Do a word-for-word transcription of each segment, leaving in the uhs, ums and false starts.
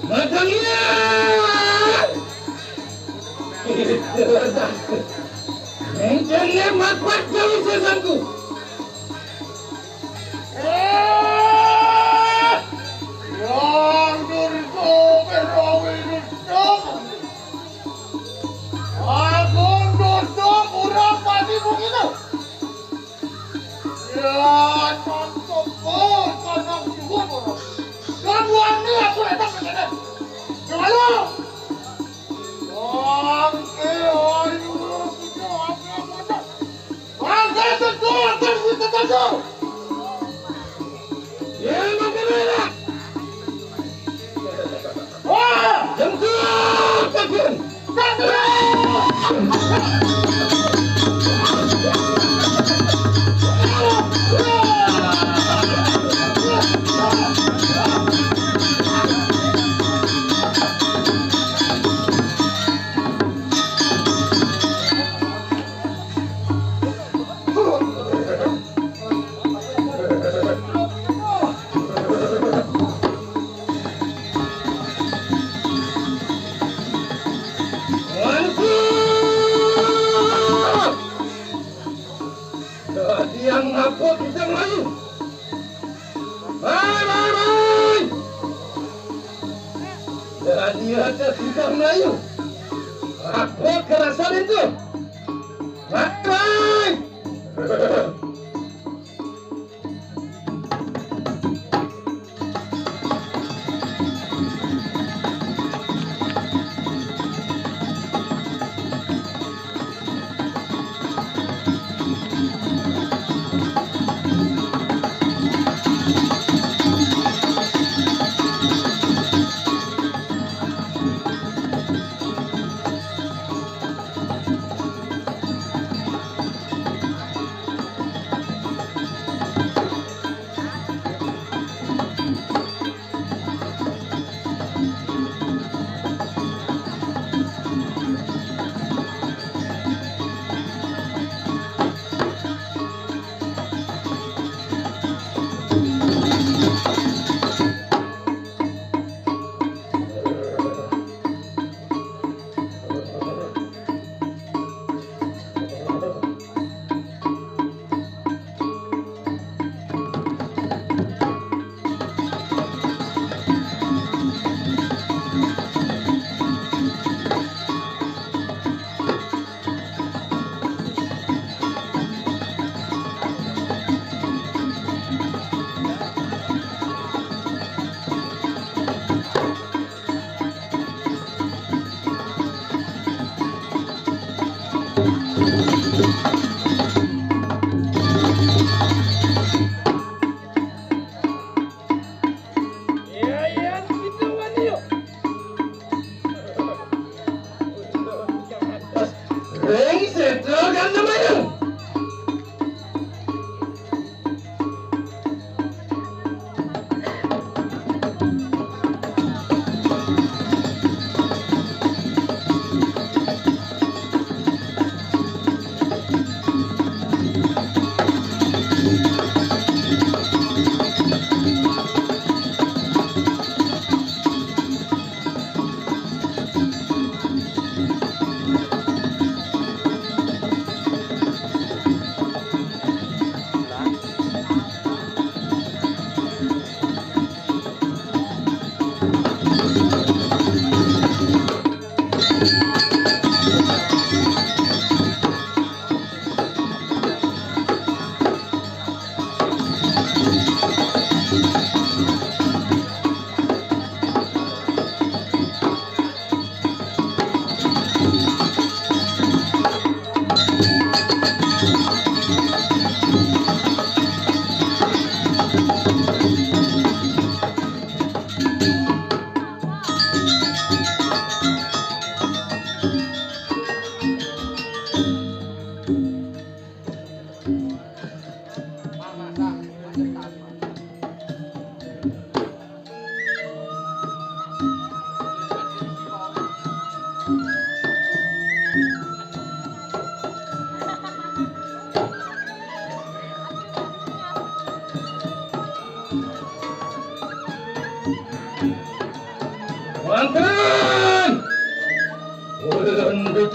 Macam iya. Macam iya makuat kau sesanku. Eh, yang duriku berawi duduk. Aku duduk urang mati begitu. Ya, contoh kau, kau nak jujur orang. Dan wani aku datang ke sana. Jangan lu. Bangke, ayo, kita apa, apa, apa. Bangke, tentu, akan kita tentu. Ya, makan merah. Wah, tentu, tentu. Yang apa kita main? Hai, hai, hai! Jadi ada kita main. Apa kerasan itu? Hai, hai!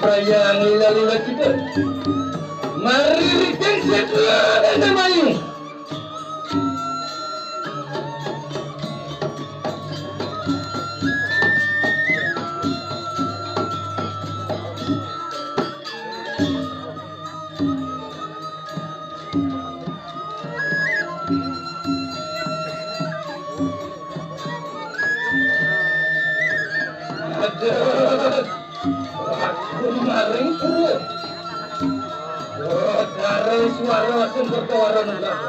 Rayang lila-lila kita. Mari rikeng setra dan mayu. Aduh, aku maring pura. Oh, darah suara sumber tawaran ulah.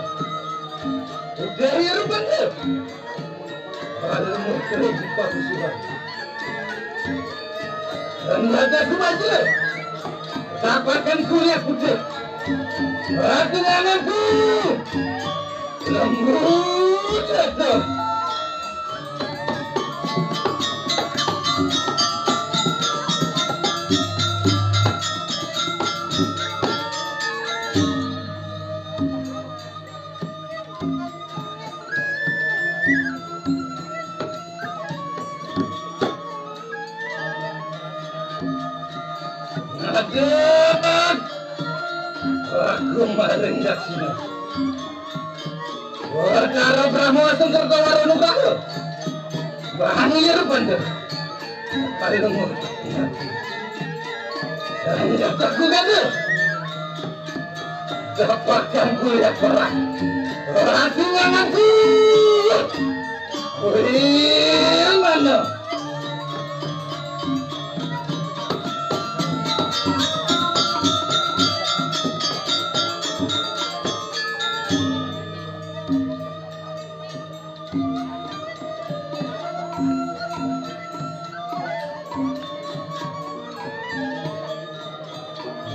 Udah ya, bener. Lalu mutlak di padusuhan. Dan rajaku baja. Dapatkan kuliah putih. Batu tanganku. Lembut datang. Aduh, aku maring daksina. Watara Brahma Sengkerta Warana Nugraha. Bahani ya, Banda. Paling Hanya aku kata. Dapatkan kuliah perang. Ratu anganku. Wih, mana?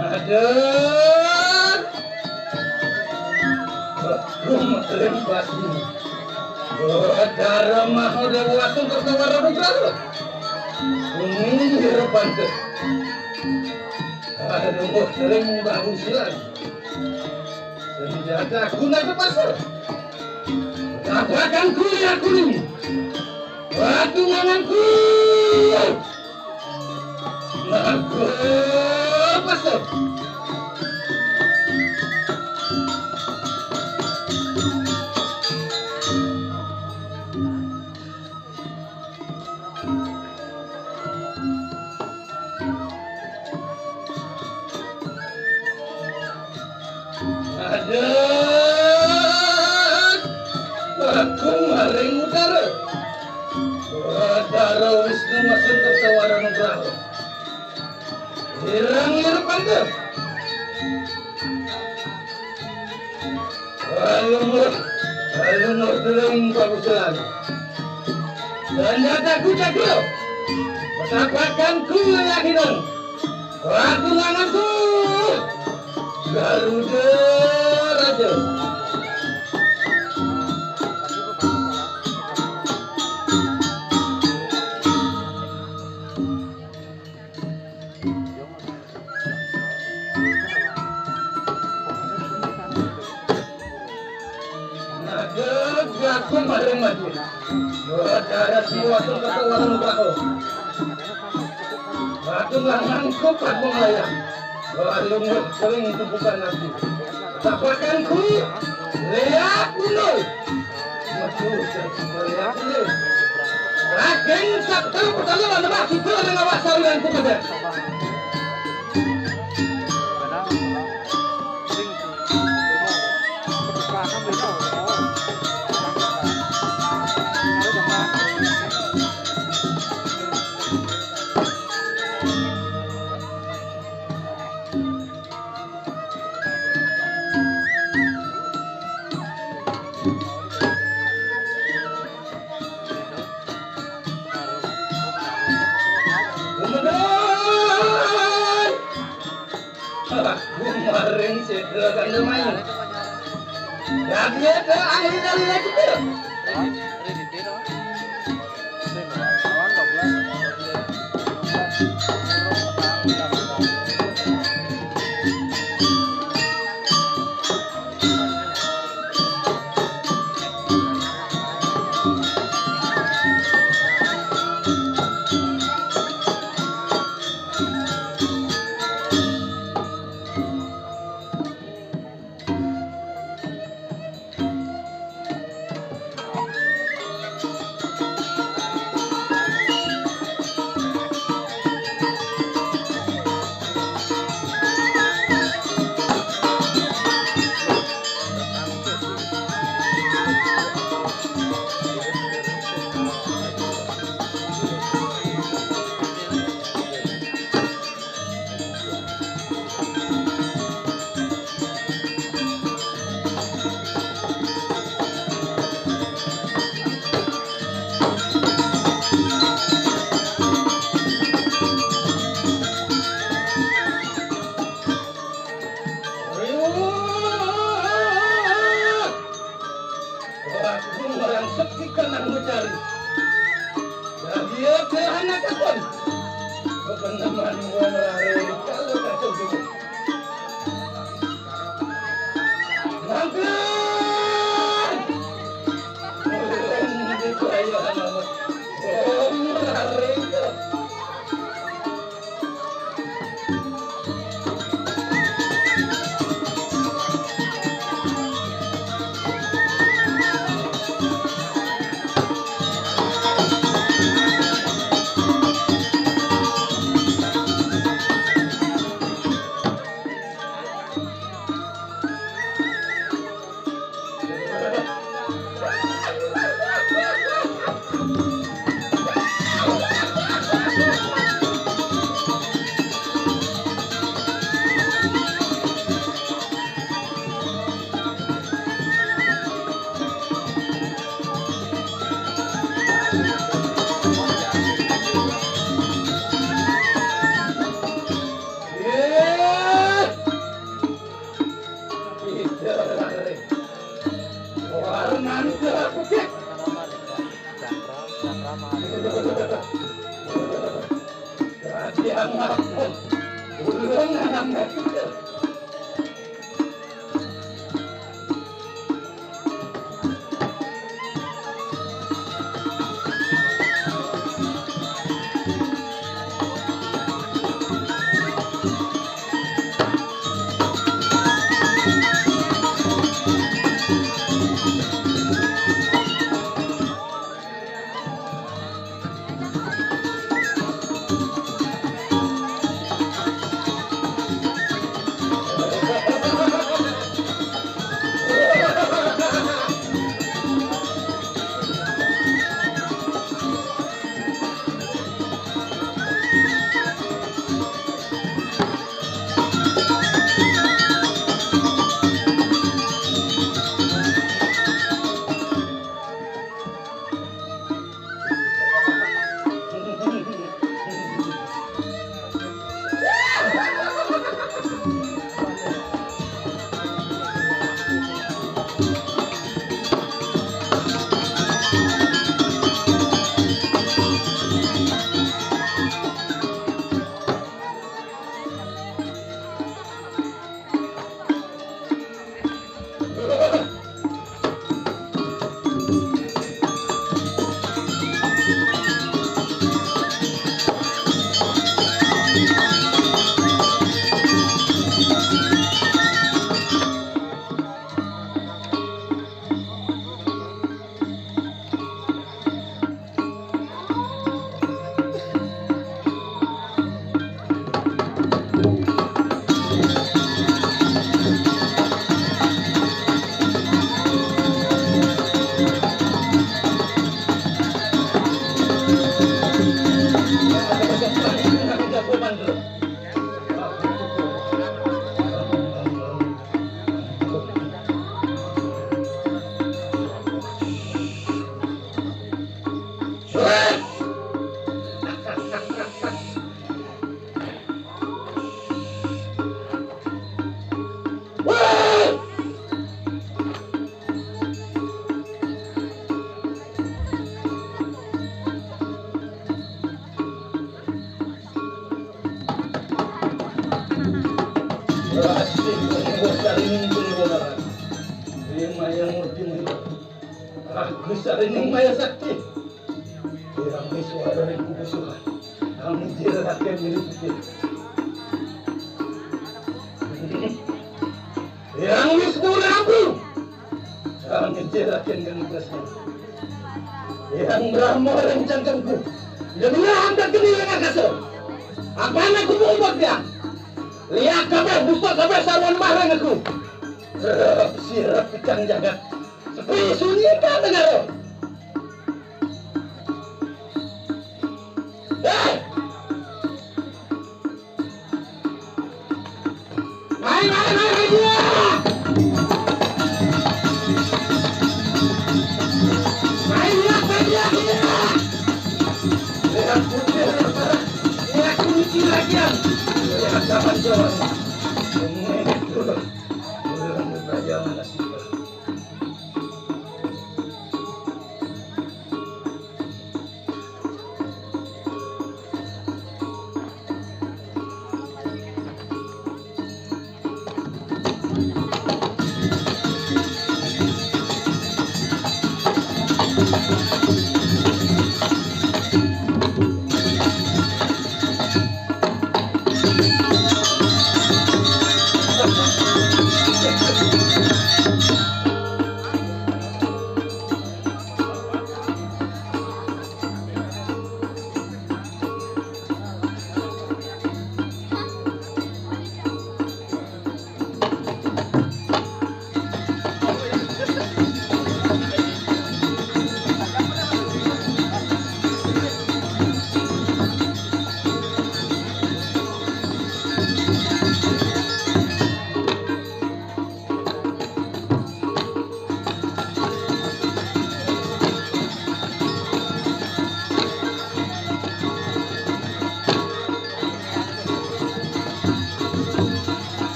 Aduh. Aku maklum pasti. Dara Mahadewa Sengkerta Warana Nugraha. Kuning harapan. Aduh, sering bagus lagi. Senjata guna ke pasar. Tabrakan kuliah kuning. Batu manganku. Aku pasar. Aduh, aku maring utara. Utara Wisnu Masanta Warana Nugraha. Irang irpanda. Alumur, alumur deling pabusulan. Senjataku cakra. Pesapakanku yakinang. Aku nganganku. Garuda Raja. Aduh, aku maring mati. Darah semua tu kata orang berapa. Aku nganganku pat mengayang. Lalu sering tumpukan aku. Tapakanku, lihat dulu. Metu, lihat dulu. Raden Sabda Betara, nama kita dengan awak saringan ku pada. Gumaring sedra kandha mayu. Dadi ta ahli kali lagi ta. Aku sarining maya sakti. Yang wis wara ring kubusuhan. Ang jeraken ngliputi. Yang wis murabu. Ang jeraken nglipasne. Yang Brahma ring cangkemku. Yang Brahma keni ring akasa. Apane kubuka dia. Liak kabeh, buka kabeh sawan marang aku. Rep sirep kang jagat. Sepi sunyi kang negara. Hei! Mai, mai, mai, mai dia! Mai dia, mai dia, mai dia! Lihat putih, lihat merah, lihat kuning, lihat hitam. Lihat zaman Jawa. Ini dulu. Dulu raja mana sih?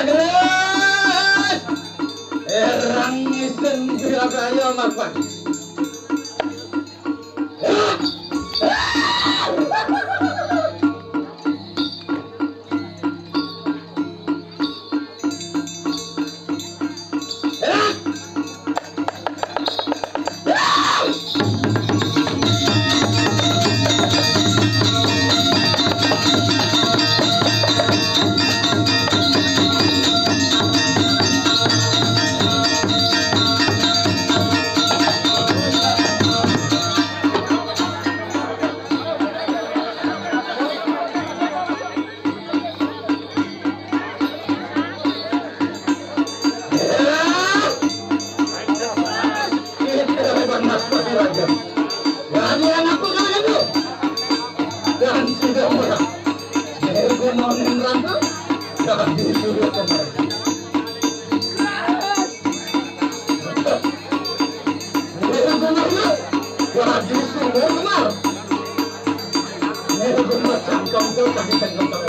Gerak! Erang ngisen bira kaya mapan. Dan sudah murah. Ergo nonin ranta, dan disuruh kemari. Ergo nonin, dan disuruh kemari. Ergo nonin, cangkem tuh, kaki cangkem tuh.